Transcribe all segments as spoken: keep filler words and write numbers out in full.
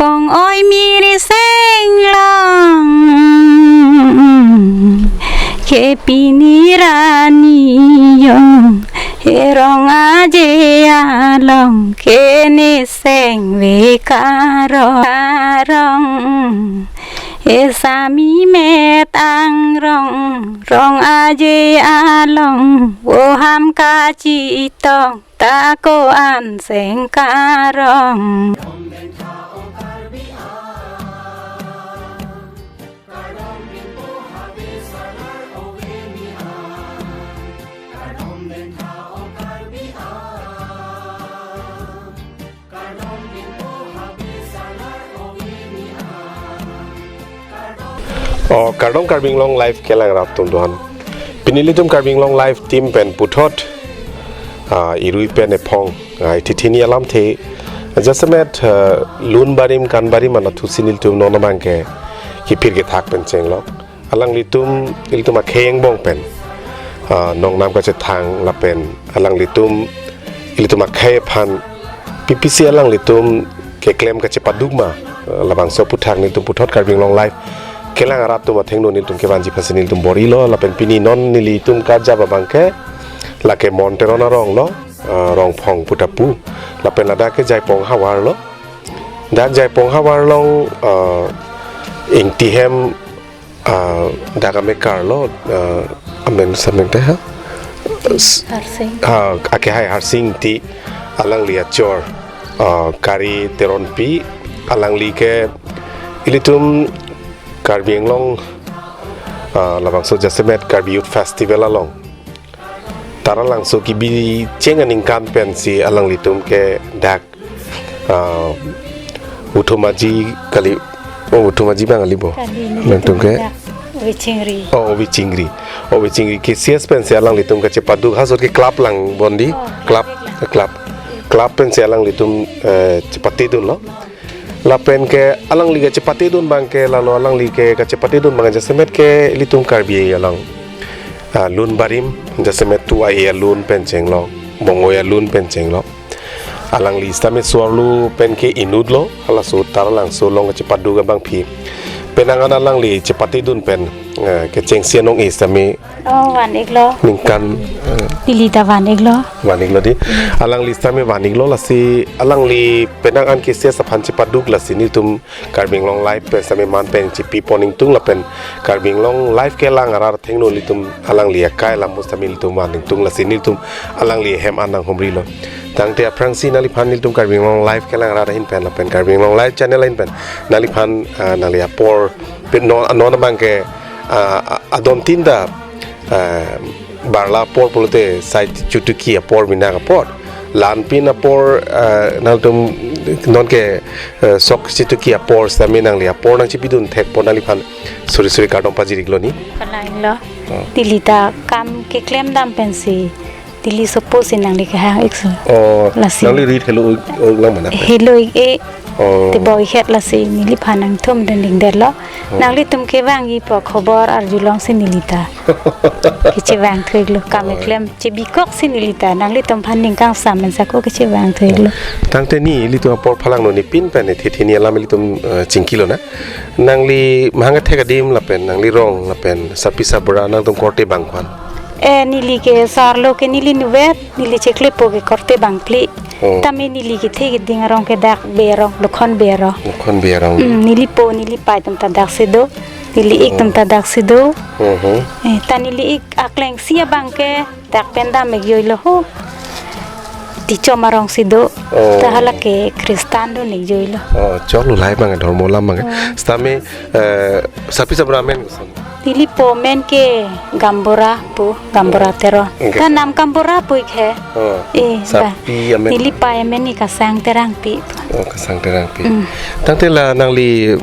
Kong oi miri seng long, ke pini rani yong, herong aje along, ke ne seng ve karong, karong. Esami met angrong, rong aje along, voham kachitong, ta ko-an seng karong. O, kardom Karbi Anglong Live kelang rat atum dohan. Pini ilitum Karbi Anglong Live team pen puthot, ah, irui pen ephong, ah, ithi thini alamthe, jasemet, ah, lun barim kan barim anatthu si nelitum non abang ke kiphir kethak pen chenglok. Alanglitum, ilitum akhei angbong pen, ah, nongnam kachethang lapen alanglitum, ilitum akhei aphan P P C alanglitum keklem kachepaduk ma, ah, labangso aphuthak nelitum puthot Karbi Anglong Live kelang arat atum athengno nelitum kevanji aphansi nelitum bor-ilo, lapen pini non nelitum kajap abang ke lake Mon Teron arong lo, ah, Rongphong pu ta pu, lapen ladak ke Jaipong havar lo. Dak Jaipong havar along, ah, Ingti hem, ah, dak amekar lo, ah, amen samen te ha? S- Harsing. Ha, ake hai Harsing Ingti, alangli achor, ah, Kari Teronpi, alangli ke ilitum Karbi Anglong, ah, labangso jasemet Karbi Youth Festival along Taralangso kebi cheng aningkan pensi alanglitum ke dak, ah, Uthumaji kali, oh, Uthumaji bang kali bo. Kali, nelitum ke dak Vichingri. Oh, Vichingri. Oh, Vichingri. K C S pensi alanglitum kachepaduk, ha ahut ke club lang bon di. Oh, club, club lang. Club. Club pensi alanglitum, eh, chepatedun lo. Lapen ke alangli kachepatedun abang ke, lalo alangli ke kachepatedun abang jasemet ke ilitum Karbi along, ah, lun barim, jasemet tu ai alun pen chenglok, bong-oi alun pen chenglok. Alangli sitame so-arlo pen ke inut lo, halaso Taralangso along kachepaduk abangpi. Penang an alangli chepatedun pen, eh, kechengsi anong-e sitame Oh, van-iklo. Ningkan, eh, Neli ta van-iklo. Van-iklo di. Alangli sitame van-iklo, lasi alangli penang an K C S aphan chepaduk, lasi nelitum Karbi Anglong Live pen sitame man pen chepipon ingtung lapen Karbi Anglong Live kelang arat athengno nelitum alangli akai alam pu sitame nelitum van ingtung, lasi nelitum alangli ahem an nanghumrilo. Tangte aphrangsi nangliphan nelitum Karbi Anglong Live kelang arat ahin pen lapen Karbi Anglong Live channel ahin pen nangliphan, ah, nangli apor pen non, non abang ke, ah, adon tin ta, ah, barla apor pulote sai chutuki apor minak apor. Lanpin apor, ah, nangtum non ke, ah, sok chutuki apor sitame nangli apor nangchipidun thekpo, nangliphan suri suri kardom pajir-iklo ni. Palailo. Oh. Neli ta kam keklem dam pensi neli sopo si nangli kehang-ikso. Oh, lasi nangli rit helo-ik lang mana? Helo-ik e. Oh. Te bau-ik het, lasi neliphan nangthum dun dingdetlo. Oh. Nanglitum kevangji pu akhobor arjulongsi neli ta kechevang thu-iklo. Kam Oh. keklem chebikok si neli ta nanglitum aphan ning kangsam pen sako kechevang thu-iklo. Tangte ni ilitum apor phalangno, ne pin pen ne thethi ni alam ilitum, eh, chingkilo na. Nangli mahang athek adim lapen nangli rong lapen sarpi sarbura nangtum korte bang ko-an? Eh, neli ke so-arlo ke neli nuvet, neli cheklepo ke korte bang phli. Oh. Tame neli kethe keding arong ke dak Bey arong, Lokhon Bey arong. Lokhon Bey arong. Hmm, neli po, neli pai atum ta daksi do. Neli ik atum Oh. ta daksi do. Mhm. Eh, ta neli ik aklengsi abang ke dak pen dam-ik joilo ho. Tichom arong si do. Oh. Ta hala ke Kristan dun-ik joilo. Oh, choklo lahai abang, dhormo alam abang. Hmm. Sitame, eh, sarpi sarbura amen koson? Neli po amen ke Gambura pu, Gambura Oh. Teron. Enggak. Ta nam Gambura pu-ik he. Oh. Eh, ba. Sarpi amen? Neli pai amen ke Kasang Terangpi. Oh, Kasang Terangpi. Hmm. Tangte la nangli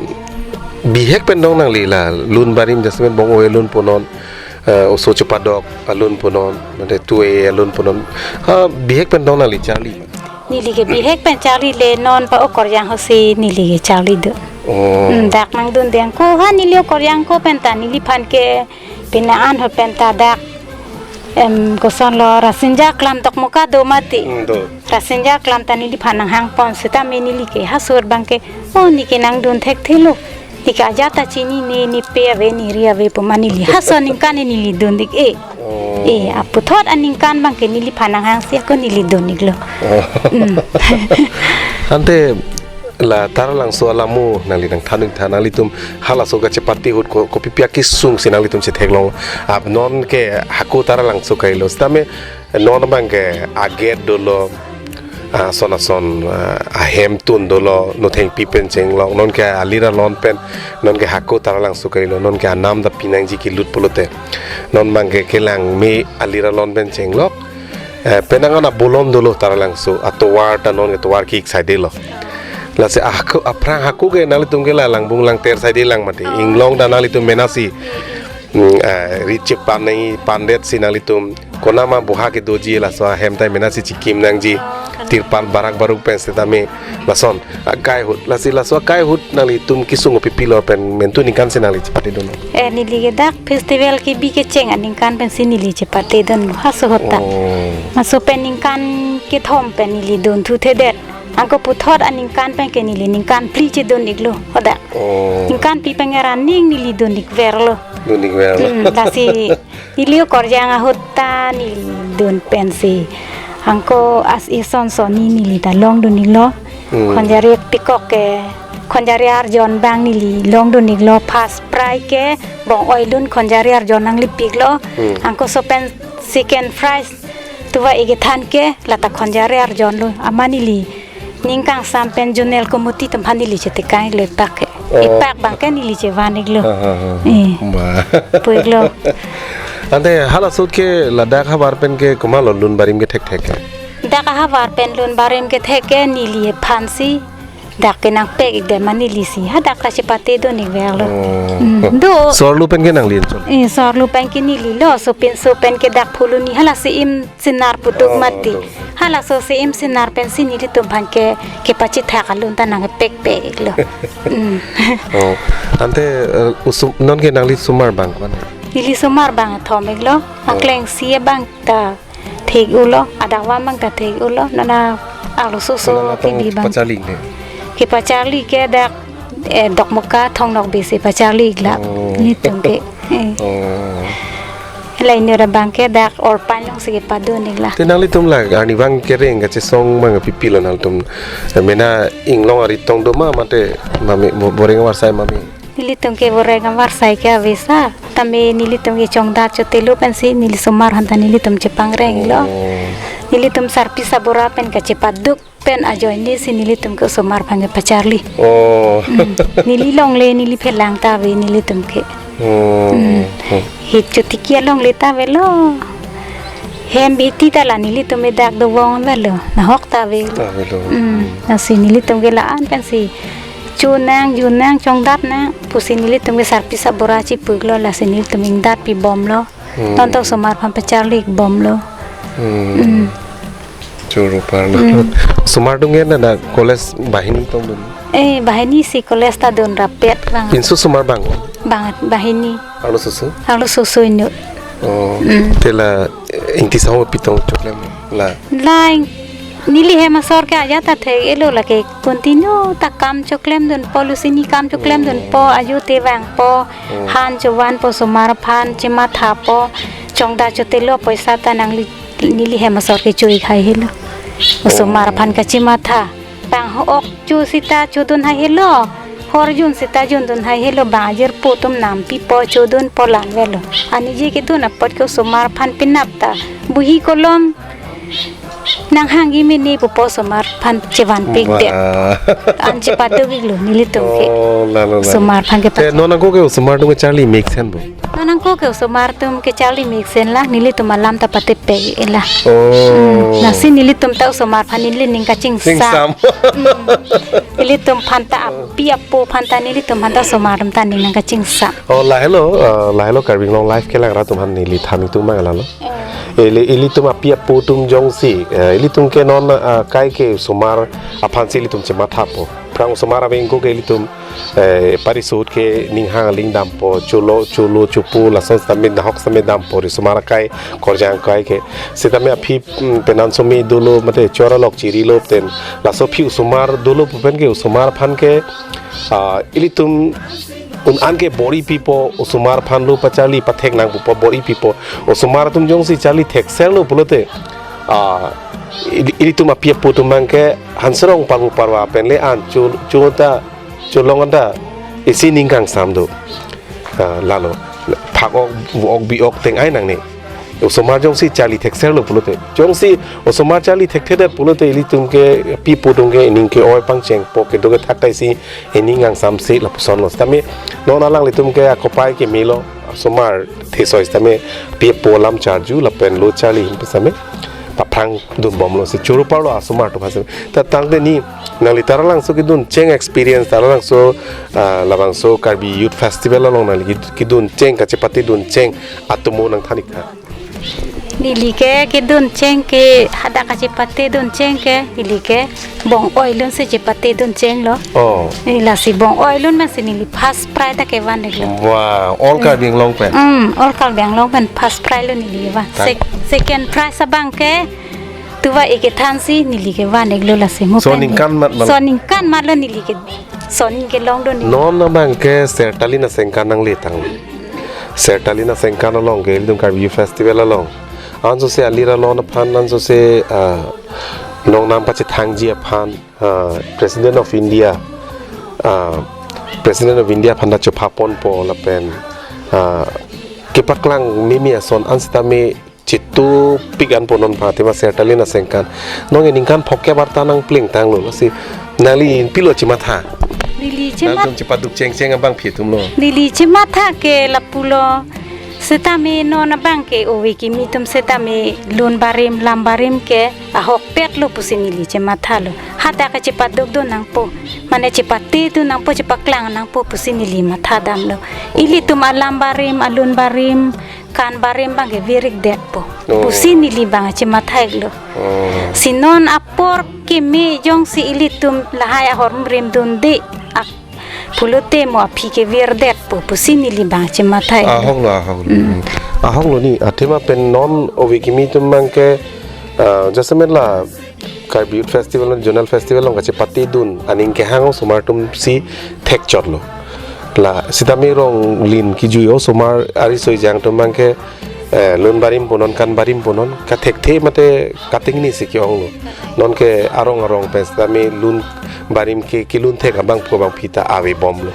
bihek pen dong nangli la lun barim jasemet bong-oi alun punon, eh, oso chepadok alun punon, mate tu-e alun punon. Ha, bihek pen dong nangli charli ma? Neli ke bihek pen charli le, non pa okorjang ho si neli ke charli do. Oh. Hmm, dak nangdun deng ko ha neli okorjang ko pen ta neliphan ke pina an ho pen ta dak Em, kosonlo, Rasinja Klam Dokmoka do mati. Hmm, do. Rasinja Klam ta neliphan nanghangpon sitame neli ke ha ahut abangke, oh, ne ke nangdun thekthelo. Ne ke ajat ta chinine, ne pe ave, ne ri ave pu ma neli ha ahut aningkan neli dun ik e. Oh. E, aputhot aningkan abangke neliphan nanghangsi ako neli dun iklo. Oh. Hmm. Ante la Taralangso alamo nangli nangthan ingthan, nanglitum halaso kachepate ahut ko, kopi pi akesung si nanglitum chetheklong? Ap non ke hako Taralangso kailo sitame non abangke agate dolo, ah, ason ason, ah, ahemtun dolo, nothengpi pen chenglok, non ke alir alon pen, non ke hako Taralangso kailo, non ke anam ta pinangji kelut pulote. Non abangke kelang me alir alon pen chenglok. Eh, penang an abolon dolo Taralangso, atovar ta non ke tovar ke ik saidelo. Lasi ahako, aphrang hako ke nanglitum ke la langbung langter saidelang mati. Inglong ta nanglitum menasi, mm, eh, ri chepan nangji pandetsi nanglitum konama buha kedoji laso ahem ta menasi chikim nangji. Tirpal barak baruk pen sitame lason akai ahut, lasi laso akai ahut nanglitum kesung kopi pilo pen mentu ningkan si nangli chepate dun? Eh, neli ke dak festival kebi kecheng aningkan pensi neli chepate dun ha ahut ta. Oh. Laso pen ningkan kethom pen neli dun thuthedet. Anke puthot aningkan pen ke neli ningkan phli chedun iklo hadak. Oh. Ningkan phli pen ke raning neli dun ikverlo. Dun ikverlo. Hmm, lasi neli okorjang ahut ta neli dun pensi. Anke as ison soni neli ta longdun iklo. Hmm. Khonjari pikok ke, khonjari arjon abang neli longdun iklo, first prize ke Bong-oilun khonjari arjon nanglipiklo. Hmm. Anke laso pen second prize tuva ikethan ke lata khonjari arjon lo. Amat neli ning kangsam pen zonal committee atum aphan neli chetekang iklo ipak ke. Oh. Ipak abangke neli chevan iklo. Ha, ha, ha. Eh. Ma. Pu iklo. Ante hala ahut ke ladak ahavar pen ke komatlo lun barim ke thekthek ke? Dak ahavar pen lun barim ke thek ke neli aphansi dak ke nangpek ikdet ma neli si hadak ta chepate dun ikverlo. Oh. Hmm, do. So-arlo pen ke nangli enchol? Eh, so-arlo pen ke neli lo, laso pinso pen ke dak phuloni hala si-im sinar puduk. Oh, mati. Do. Halaso si-im sinar pensi nelitum aphan ke kepachethak alun ta nangpekpek iklo. Hmm. Oh. Ante, eh, osomar, non ke nangli osomar abang ko-an? Neli osomar abang kethom iklo. Oh. Akleng isi abang ta thek-olo, adakvam abang ta thek-olo, nana arloso so. Nana tong kebi abang. Pacharli ne? Kepacharli ke dak, eh, Dokmoka Thong-nokbe si pacharli iklo. Oh. Nelitum ke. Eh. Oh. Lainut abang ke dak Orpan along si kepadun iklo. Te nanglitum la arnivang kereng kachesong abang kopi pilo nanglitum? Eh, mena inglong arideng do ma mate mami bo-, boreng avarsai mami? Nelitum ke boreng avarsai ke ave sa, tame nelitum ke chongdat chotelo pensi neli osomar aphan ta nelitum chepangreng lo. Oh. Nelitum sarpi sabura pen kachepaduk pen ajoine si nelitum ke osomar aphan kepacharli. Oh. Hmm. Neli longle, neli phelang ta ave nelitum ke. Oh. Hmm. Oh. Hit chotiki alongle ta avelo. Hem bihiti ta la nelitum edak dovong avelo. Nahok ta avelo. Ta avelo. Hmm. Lasi nelitum ke la-an pensi chonang, junang, chongdat nang pusi nelitum ke sarpi sabura chipuklo, lasi nelitum ingdat pibomlo. Hmm. Non ta osomar aphan pacharli bomlo. Hmm. Hmm. Choro parlo. Hmm. Osomar atum ke nana college banghini tongdun? Eh, banghini si college ta dun rapet abang. Pinso osomar abang? Bang, banghini. Arloso so? Arloso so inut. Oh. Hmm. Te la, eh, Ingti Saho pi tong choklem la? La ing-, neli hem asor ke ajat ta thek-elo, lake continue ta kam choklemdunpo, lusini kam choklemdunpo, oh, ajo te vangpo, oh, han chovan po, osomar aphan chematha po, chongdat chotelo poisa ta nangli, neli hem asor ke cho-ik haihelo. Osomar, oh, aphan kachematha. Bang ho-ok cho seta chodun haihelo. Hor jun seta jundun haihelo, bang ajirpo atum nampipo chodunpo, la-an avelo. Anije kedun apot ke osomar aphan penap ta bohi kolom nanghangji mene pupo osomar aphan chevanpikdet. Wah. An chepaduk iklo nelitum ke. Oh, la, la, la. Osomar aphan ke. Te non ako ke osomar atum kecharli mesen bo? Non ako ke osomar atum kecharli mesen la, nelitum alam ta patepek-e la. Oh. Hmm, lasi nelitum ta osomar aphan neli ning kachingsam. Chingsam. Hmm. Nelitum aphan ta api apo aphan ta nelitum aphan ta osomar atum ta ning nangkachingsam. Oh, lahelo, eh, lahelo Karbi Anglong Live kelang rat atum aphan neli than ingtung abang lalo. Eh. Ili, ilitum api apo atum jongsi, eh, ilitum ke non, eh, akai ke osomar aphansi ilitum chemathapo. Tang osomar avengko ke ilitum, eh, pari suhut ke ninghang aling dampo, cholo, cholo, chopo, lason sitame nahok sitame dampo, ri osomar akai, korjang akai ke. Sitame aphi, mm, penan some dolo, mate chora lok chiri lo ten. Laso aphi osomar dolo pu pen ke osomar aphan ke, ah, ilitum un-an ke bor-i pipo, osomar aphan lo pacharli pathek nang pupo bor-i pipo. Osomar atum jongsi charli thekser lo pulote, ah, ili-, ilitum api apo atum abang ke hanserong parvo parva pen le an chu, chu ta, cholong anta isi ning kangsam do. Ah, lalo. Phak-ok, vo-ok, bi-ok teng ai nangne. Osomar jongsi charli thekser lo pulote. Jongsi osomar charli thekthedet pulote ilitum ke api apo atum ke ining ke-oi pangchengpo, kedo kethak ta isi ining kangsam si lapuson lo. Sitame non alanglitum ke akopai ke melo, osomar thesoi sitame api apo alam charju lapen lo charli ahin pu sitame paphrang dunbomlo si choro parlo osomar atum aphan sitame. Ta tangte ni nangli Taralangso kedun cheng experience, Taralangso, ah, labangso Karbi Youth Festival along nangli ked-, kedun cheng, kachepate dun cheng atomo nangthan-ik tha. Neli ke kedun cheng ke hadak kachepate dun cheng ke neli ke bong-oi alun si chepate dun chenglo. Oh. Neli lasi bong-oi alun masi neli first prize ta kevan-iklo. Wah, all Karbi Anglong pen. Hmm, all Karbi Anglong pen first prize lo neli van. Tang- Sec-, second prize abang ke tuva-e kethan si neli kevan-iklo lasi mo. So pen ningkan mat mal- So ningkan matlo neli ke. So ning kelong do neli. Non abang ke Sertalin asengkan nangle tang. Sertalin asengkan along ke ilitum Karbi Festival along. Anso se alir alon aphan, anso se, ah, nongnam pachethangji aphan, ah, President of India, ah, President of India aphan ta chophaponpo lapen, ah, kepaklang mimi ason an sitame chitupik an punon pha tema Sertalin asengkan. Nonke ningkan phokep arta nangpleng tanglo lasi nangli pilo chematha. Neli chemat- Nangtum chepaduk chengcheng abang phi atumlo. Neli chematha ke lapulo. Sitame non abang ke ove kimi atum sitame lun barim, lam barim ke ahokpet lo pusi neli chemathalo. Hadak ke chepaduk dun nangpo. Mane chepate dun nangpo, chepaklang nangpo pusi neli matha damlo. Ilitum alam barim, alun barim, kan barim abang ke virik detpo. Oh. Pusi neli abang chematha-iklo. Oh. Si non apor keme jongsi ilitum lahai ahormu rim dunde ak pulote mo aphi ke virdetpo pusi neli abang chematha-iklo. Ahoklo, ahoklo. Mm. Mm. Ahoklo ni, athema pen non ove kimi atum abang ke, ah, jasemet la Karbi Youth Festival, Zonal Festival along kachepate dun aning kehang osomar atum si thekchotlo. La sitame rong lin kijui osomar ariso ejang atum abang ke, eh, lun barim punon, kan barim punon, kathekthe mate katingni si ke-onglo. Nonke arong arong pen sitame lun barim ke kelun thek abang pu abang phi ta avebomlo.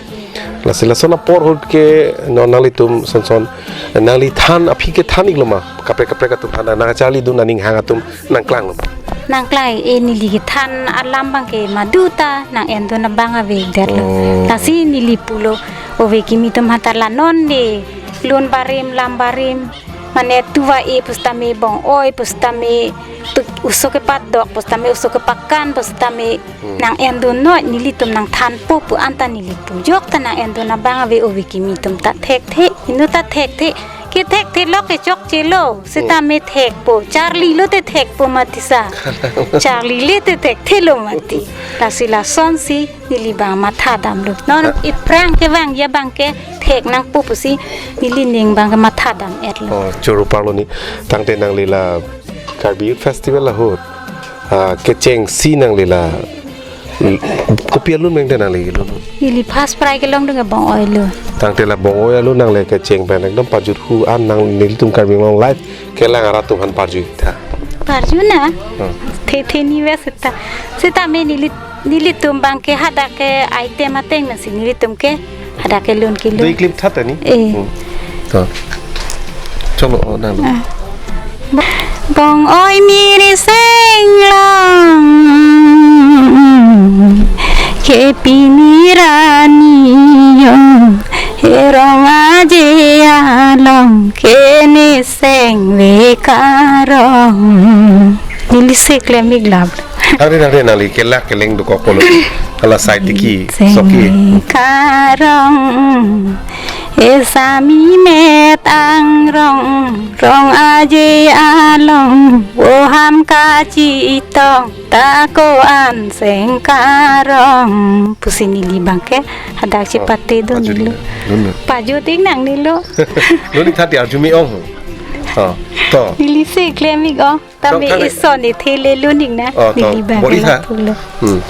Lasi lason apor ahut ke non nanglitum sonson nangli than aphi kethan-iklo ma, kaprek kaprek atum aphan nangcharli dun aninghang atum nangklanglo ma? Nangklang-e, neli kethan alam abang ke madu ta nang-en dun abang avedetlo. Oh. Lasi neli pulo ove kimi atum aphan ta la non ne lun barim lam barim mane tuva-e pusitame bong-oi pusitame tu oso kepadok pusitame oso kepakan pusitame Hmm. Nang-en dun noi, nelitum nangthanpo pu anta neli pu. Jok ta nang-en dun abang ave ove kimi atum ta thekthe, inut ta thekthe. Kethekthelo ke chokchelo, sitame Hmm. thekpo. Charlilo te thekpo mati sa. Charlile te thekthelo mati. Lasi lasonsi neli abang matha damlo. Non Ha? Iphrang kevangji abang ke thek nangpo pusi neli ning abang ke matha dam-etlo. Oh, choro parlo ni. Tangte nangli la Karbi Youth Festival ahut, ah, kechengsi nangli la, mm, kopi alun mengte nangli kelun? Neli first prize kelong dun ke bong-oi alun. Tangte la bong-oi alun nangli kecheng pen ekdom pajut hu an nang nelitum Karbi Anglong Live kelang arat atum aphan parju-ik tha. Parju na? Hmm. Thethe ni ve seta. Sitame neli, nelitum abang ke hadak ke item ateng nasi nelitum ke hadak kelun kelun. Dui clip tha ta ni? Eh. Hmm. To. Cholo, oh, nang. Ah. Bong-oi miri seng long ke pini rani yo, erong aje along ke ne seng ve karong. Neli si klem-ik lap. Hari hari nangli kelak keleng dokok polo. Hala sai tiki, seng soki. Ve karong. Esami met angrong, rong aje along, voham kachitong, ta ko-an seng karong. Pusi neli abangke hadak Oh, chepate do pajut nelo. Nang, nang. Pajut ik nang nelo. Neli tha ti arju me-ong. Oh, to. Neli si klem ik ong. Tame Tong, tong. Ison ithe le luning na. Oh, to. Neli abang Bori la tha. Pulo. Hmm.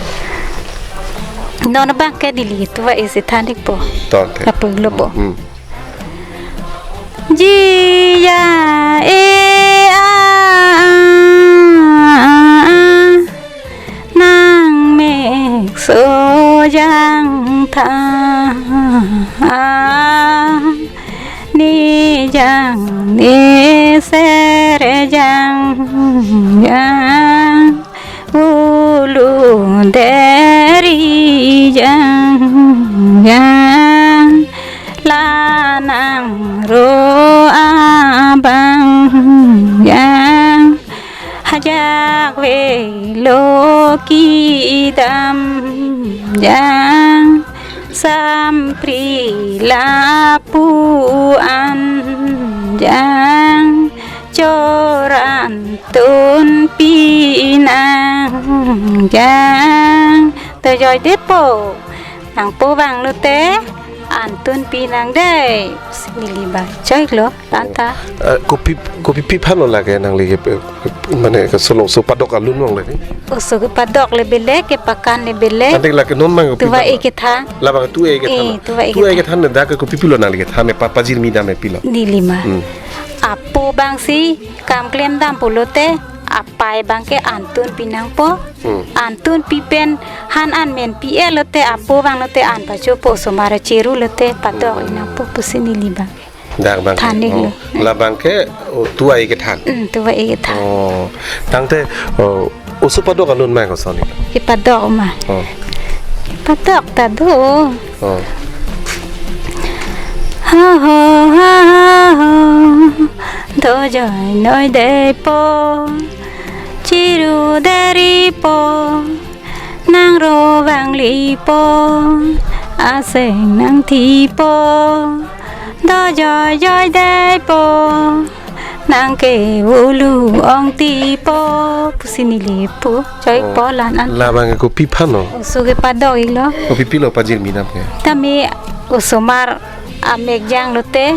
Non abangke neli tuva isi thanik po. To, te. Kapung lo po. Hmm. Jiya e a, a, a, a. Nang mek so jang tha, ne jang ne ser jang jang, ulu deri jang jang, la nang ro abang jang. Ajak velo kedam jang, sampri lapu-an jang, choran tunpi nang jang. To joi depo. Nangpo vanglo te, an tunpi nang dei. Si neli abang choi lo, tanta. Eh, kopi, kopipi aphan lo lake nangli ke, eh, mane ke solo oso padok alun vang lake? Oso kepadok le bele, kepakan le bele. Ante lake non mang kopi Tuva aphan lo? Ikethan. Labang tu ikethan Eh, lo? tuva Tu ikethan. Ikethan le dak ke kopipi lo nangli kethan, eh, pa, pajirmi dam eh pilo? Neli ma. Hmm. Apo abang si kam klem dam pulote, apei abangke an tunpi nangpo. Hmm. An tunpi pen han an menpi-et lote apo vanglote an pachopo, osomar cheru lote padok Hmm. inangpo pusi neli abang. Dak abang. Thanik Oh. lo. Labangke, oh, tuva ikethan. Hmm, tuva ikethan. Oh. Tangte, oh, oso padok alun ma koson ni? Kepadok ma. Oh. Kepadok ta do. Oh. Ho, ho, ho, ho, ho. Dojoi noi dei po. Cheru deri po, nang ro vangli po, aseng nang thi po, dojoi joi dei po, nang ke ulu ong ti po, pusi neli pu, choi Oh. po lan an. Labang ke kopi aphan lo? Oso kepadok iklo. Kopipi lo pajirmi dam ke? Tame osomar amek jang lote,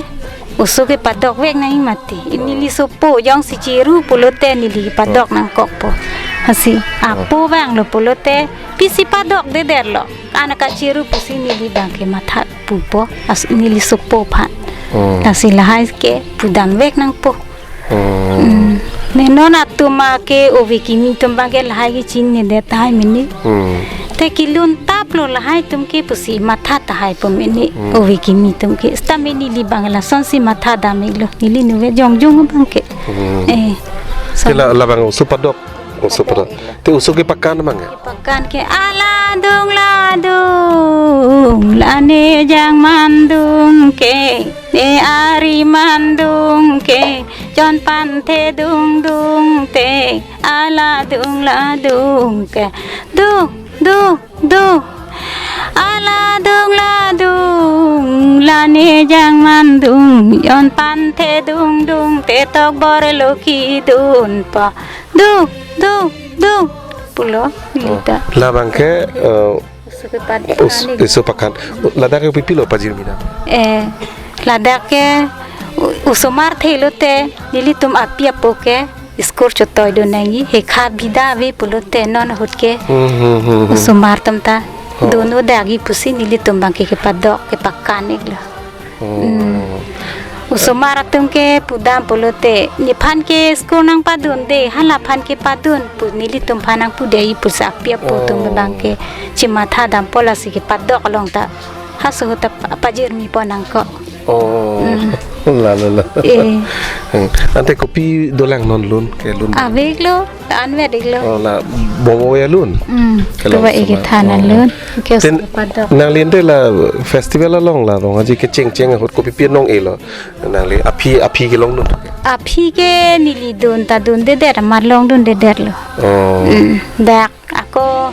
oso kepadok vek nang mati. Neli sopo jongsi cheru pulote neli padok nangkokpo. Lasi, apo vanglo pulote, pisi padok dedet lo. An kacheru pusi neli abangke matha pupo. As neli sopo aphan. Hmm. Lasi lahai ke pudam vek nangpo. Hmm. Hmm. Ne non atum ake ove kimi atum abangke lahai ke chinine det tahai mene. Hmm. Te kelun tap lo lahai atum ke pusi matha tahai po mene Hmm. ove kimi atum ke. Seta mene neli abang lasonsi matha dam iklo. Neli nuve jongjong abangke. Hmm. Eh. Te la, labang oso padok. Oso padok. Te oso kepakan abang ya? Pakan ke aladung ladung, la ne jang mandung ke, ne ari mandung ke, jon panthe dungdung te, aladung ladung ke, dung, dung, dung. Aladung ladung, la ne jang mandung, jon panthe dungdung te, tokbor lo kedun pa. Dung, dung, dung. Pulo, Oh, neli ta. Labang ke, eh, Oso kepadok os-, aning. Oso pakan. Ladak ke kopipi lo pajirmi dam? Eh, ladak ke o-, osomar the lote, nelitum api apo ke school chotoi do nangji, hekha bida ave pulote non ahut ke. Hmm, hmm, hmm, hmm. Osomar atum ta. Oh. Dun-o dagi pusi nelitum abangke kepadok, kepakan iklo. Oh. Hmm. Osomar atum ke pudam pulote, nephan ke school nangpadun dei, hala aphan kepadun pu nelitum aphan nangpu dei pusi api apo atum Oh. abangke chematha dampo, lasi kepadok along ta. Halaso ahut ta pa-, pajirmi po nangkok. Oh. Hmm. La, la, la. Eh. Hmm. Ante kopi dolang non lun ke lun? Ave iklo. Anvet iklo. Oh, la bong-o ya lun. Hmm, Kelong tuva sama. Ikethan Oh. alun. Ke Ten, oso kepadok. Nangli ante la festival along la rong aje kecheng cheng ahut kopipi nong-e lo. Nangli aphi, aphi kelongdun. Aphi ke neli dun ta dundedet, amat longdundedet lo. Oh. Hmm, dak ako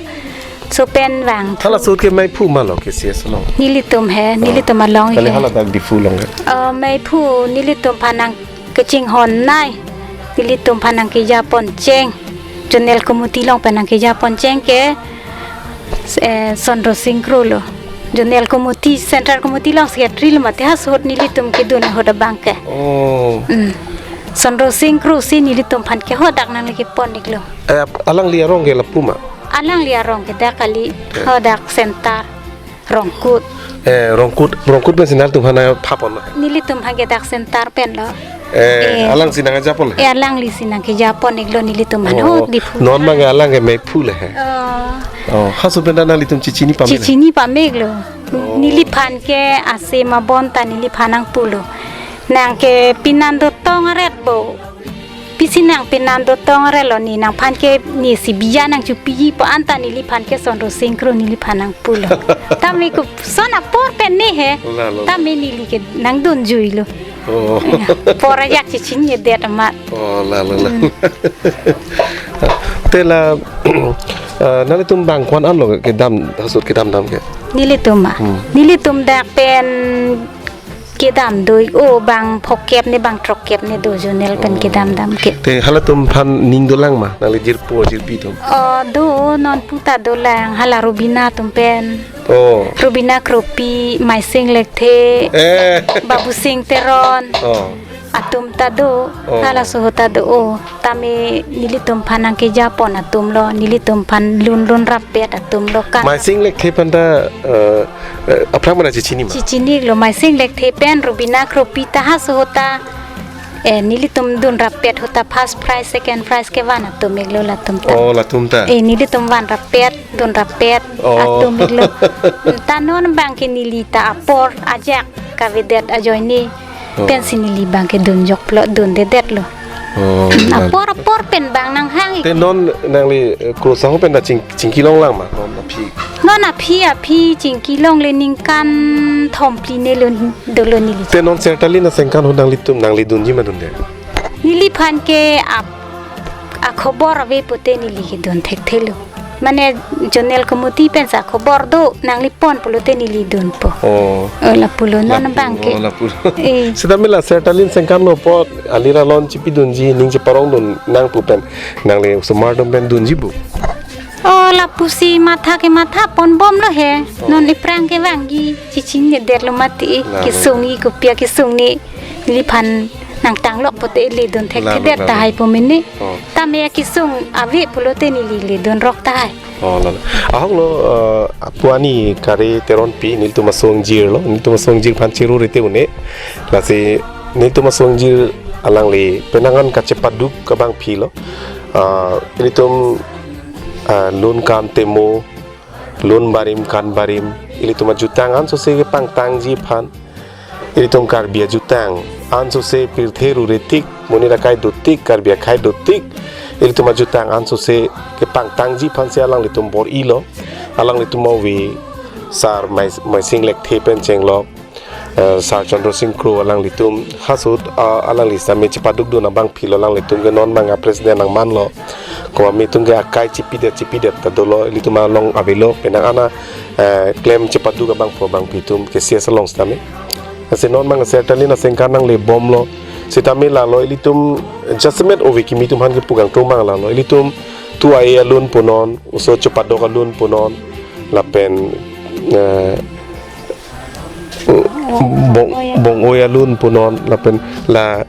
So pen vang. Hala so ke maiphu ma lo ke C S along. Nelitum he, nelitum along he. Kali hala dak Diphu along he. Uh, maiphu nelitum phan nangkachinghon nai. Nelitum phan nangkejapon cheng. Zonal committee along pen nangkejapon cheng ke, eh, Sondro Sing Kro lo. Zonal committee, central committee along secretary lo mate ha ahut nelitum kedun ahut abang ke. Oh. Hmm. Sondro Sing Kro si nelitum phan ke hadak nangli kepon-iklo. Eh, alangli arong ke lapu ma? Alangli arong ke dak kali, hadak center Rongkut. Eh, Rongkut, Rongkut pen si nangtum phan nangpapon lo. Nelitum phan ke dak center pen lo. Eh, eh, alang si nangkejapon lo. Eh, alangli si nangkejapon-iklo nelitum phan. Oh, ho Diphu. Non abang ke alang ke maiphu le he. Oh. Oh, ha ahut pen ta nanglitum chechini pame le. Chechini pame-iklo. Oh. Neliphan ke ase ma bonta neliphan nangpulo. Nangke pinan dotong aret bo. Pisi nang pinan dotong aret lo ne, nangphan ke ne si biya nangchopiji pu anta neliphan ke Sondro Sing Kro neliphan nangpulo. Tame koson apor pen ne he. La, la, la. Tame neli ke nangdunjuilo. Oh. Apor ajak chechinidet amat. Oh, la, la, la. Hmm. Te la, eh, nanglitum bang ko-an lo kedam, ha ahut kedam dam ke? Nelitum ma. Hmm. Nelitum dak pen kedam do-ik, o bang phokep ne bang throkkep ne do zonal pen kedam dam ke. Te halatum phan ning dolang ma, nangli jirpo jirpi atum? Oh, do, non pu ta dolang, hala Rubina atum pen. Oh. Rubina Kropi, Maising Lekthe, eh, Babusing Teron. Oh. Atum ta do, oh, halaso ahut ta do, o. Tame nelitum phan nangkejapon atum lo, nelitum phan lun lun rappet atum lo kan. Maising Lekthe phan ta, eh, eh, aphrang mana chechini ma? Chechini-iklo, Maising Lekthe pen Rubina Kropi ta ha ahut ta, eh, nelitum dun rappet ahut ta first prize, second prize kevan atum-iklo latum ta. Oh, latum ta. Eh, nelitum van rappet, dun rappet, oh, atum-iklo. Ta non abang ke neli ta apor ajak kavedet ajoine. Oh. Pensi neli abang ke dunjok lo, dundedetlo. Oh, apor, apor pen abang nanghang-ik. Te non nangli, eh, Kro Sangho pen ta ching, chingki longlang ma, non aphi? Non aphi, aphi chingki longle, ningkan thomphli ne lo dolo neli. Te non Sertalin asengkan ahut nanglitum, nangli dunji ma dunde? Neliphan ke ap, akhobor ave pute neli kedun thekthelo. Mane zonal committee pensi akhobor do, nangli pon pulote neli dunpo. Oh. Oh, lapulo non, lapu-, abang ke. Oh, lapulo. Eh. Seta mela Sertalin sengkan lo apot, alir alon chipidunji, ning cheparongdun nang pu pen, nangli osomar atum pen dunji bo? Oh, lapusi matha ke matha ponbomlo he. Oh. Non aphrang ke vangji, chechinidet lo mati, la, kesung-ik kopi akesung ne. Neliphan nangtanglok pute le dun thekthedet, la, la, la, tahai pu mene. Oh. Tame akesung ave pulote neli le dunrok tahai. Oh, la, la. Ahok lo, eh, apu ani Kare Teronpi, nelitum asong jirlo, nelitum asong jir phan chiru rite un-e. Lasi nelitum asong jir alangli penang an kachepaduk abangpi lo. Ah, nelitum, ah, lun kan temo, lun barim kan barim, ilitum ajutang ansose kepangtangji aphan, ilitum Karbi ajutang ansose pirthe rure tik, monit akai dotik, Karbi akhei dotik, ilitum ajutang ansose kepangtangji aphansi alanglitum bor-ilo, alanglitum ove Sar Mai-, Maising Lekthe pen chenglok, eh, Sar Chandra Sing Kro alanglitum, ha ahut, ah, alangli sitame chepadukdun abangpi lo, alanglitum ke non abang a-president nangmanlo. Komat atum ke akai chipidet chipidet ta dolo, ilitum along avelo, penang an a, eh, klem chepaduk abangpo abangpi atum ke C S along sitame. Lasi non abang Sertalin asengkan nanglebomlo. Sitame lalo ilitum jasemet ove kimi atum aphan kepu kangtung abang lalo. Ilitum tu a-e alun punon, oso chepadok alun punon, lapen, eh, bong, bong-oi alun punon, lapen la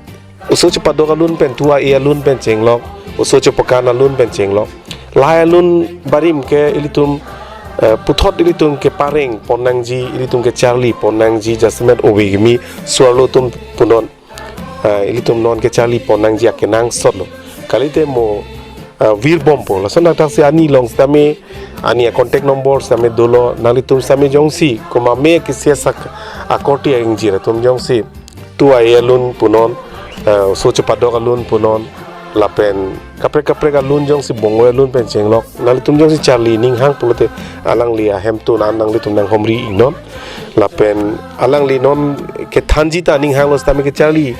oso chepadok alun pen, tu a-e alun pen chenglok, oso chepakan alun pen chenglok. Lahai alun barim ke ilitum, eh, puthot ilitum kepareng ponnangji, ilitum kecharli ponnangji, jasemet ove kimi suarlo atum punon. Ah, ilitum non kecharli ponnangji akenangsot lo. Kalite mo, ah, virbompo. Lason athak si ani along sitame, ani a-contact number sitame dolo, nanglitum sitame jongsi, komat me ke C S ak-, akorte a-ingjir atum jongsi tu a-e alun punon, ah, oso chepadok alun punon, Lapen kaprek kaprek alun jongsi Bongoi alun pen chenglok, nanglitum jongsi charli ninghang pulote alangli ahemtun an nanglitum nanghomri iknon. Lapen alangli non kethanji ta ninghanglo sitame kecharli,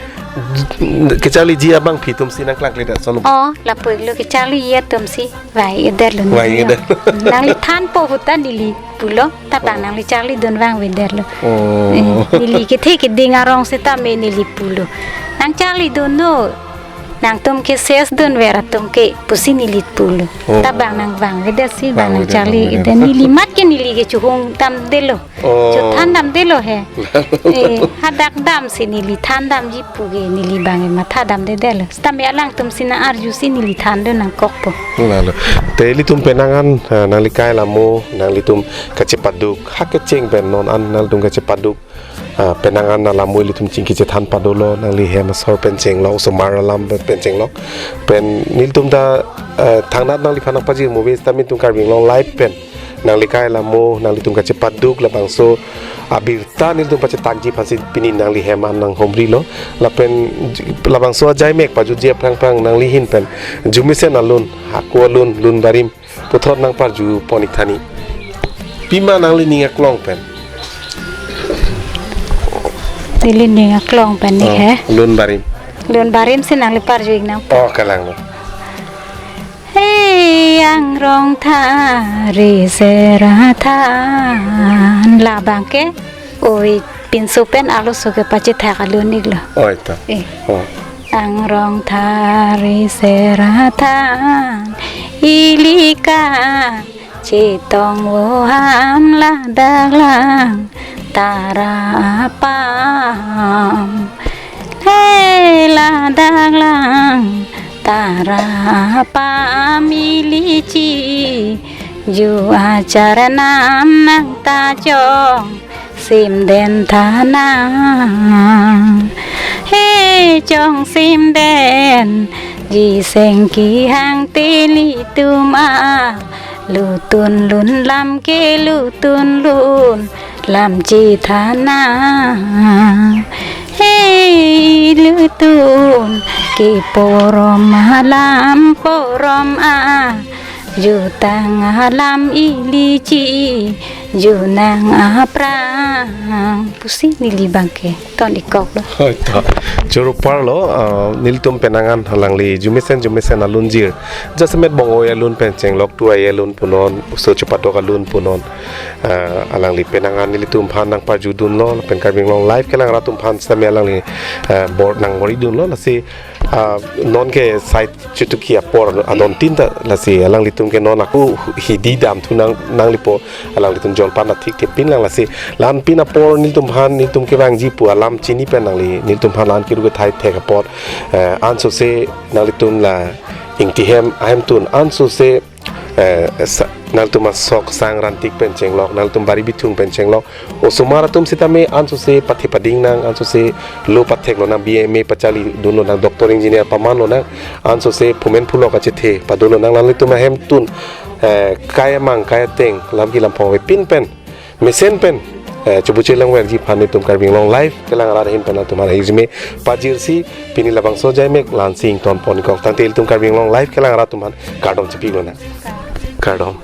kecharliji abangpi atumsi nangklangkledet ason. Oh, lapu-iklo, kecharliji atumsi vang-ikdetlo. Vang-ikdet. Nangli thanpo ahut ta neli pulo, tabang Oh. nangli charlidun vangvedetlo. Oh. Eh, neli kethe keding arong sitame neli pulo, nang charlidunnon, nangtum ke ses dunver atum ke pusi neli pulo. Oh. Tabang nang vangvedetsi, bang nang Vangvedet, charli vangvedet. Iden, neli mat ke neli ke chohung damdetlo. Oh. Chothan damdetlo he. Eh, hadak damsi neli than damji pu ke neli bang matha damdedetlo. Sitame alangtumsi nang-arjusi neli thandun nangkokpo. Lalo. Te ilitum penang an, ah, nangli kai lamo, nanglitum kachepaduk, ha kecheng pen non an nanglitum kachepaduk, ah, penang an alamo ilitum chingki chethan padolo, nangli hem asor pen chenglok, osomar alam pen chenglok. Pen nelitum ta, ah, thangnat nangliphan nangpajir movies ta nelitum Karbi Anglong Live pen nangli kai lamo, nanglitum kachepaduk labangso abirta nelitum pachetakji aphansi pini nangli hem an nanghomrilo. Lapen labangso ajaimek pajutji aphrang phrang nangli ahin pen arjumesen alun, hako alun, lun barim puthot nangparjupon ik tha ni. Pima nangli ning aklong pen. Neli ning aklong pen ni Oh, he. Lun barim. Lun barimsi nangli parju-ik nang. Oh, kalanglo. Hei angrong thari sera than. Labang ke oi pinso pen arloso ke pachethak alun-iklo. Oi ta. Eh. Oh. Angrong thari sera than, ili kachetong vo ham, ladak lang tara apam. Hei ladak lang tara apam, ili chiju acharnam nang ta chongsim den tha nang. Hei chongsim denji seng kehang te ilitum alutun lun lam ke lutun lun lam chethan nang. Hei lutun keporom alam, porom ajutang alam, ili chiju nang aphrang pusi neli bang ke ton-ikkoklo. Oi ta. Choro parlo, ah, nelitum penang an alangli arjumesen arjumesen alunjir. Jasemet Bongoi alun pen chenglok, Tuai alun punon, oso chepaduk alun punon. Ah, alangli penang an nelitum aphan nangparjudunlo, lapen Karbi Anglong Live kelang rat atum aphan sitame alangli, ah, bor nangboridunlo, lasi, ah, non ke side Chetoki apor adon tin ta, lasi alanglitum ke non ako hidi damthu nang, nanglipo, alanglitum jolpan athik thepin lang, lasi la-an pin apor nelitum aphan nelitum kevangji pu alam chini pen nangli nelitum aphan la-an keru kethai thek apot, eh, ansose nanglitum la Ingti hem ahemtun ansose, eh, sa-, nangtum asok sang rantik pen chenglok, nangtum bari bithung pen chenglok. Osomar atum sitame ansose pathe pading nang, ansose lo patheklo nang, B A M A pacharlidunlo nang, doctor engineer pamanlo nang, ansose phumen phulok kachethe padolo nang, nangtum ahemtun, eh, kai amang kai ateng lam ki lam phong avepin pen mesen pen, eh, chebuche langverji aphan nelitum Karbi Anglong Live kelang arat ahin pen nangtum aphan hirjume pajirsi pini labangso ajaimek la-ansi ingtonpon-ikkok, tangte ilitum Karbi Anglong Live kelang arat atum aphan kardom chepiklo nang. Kardom.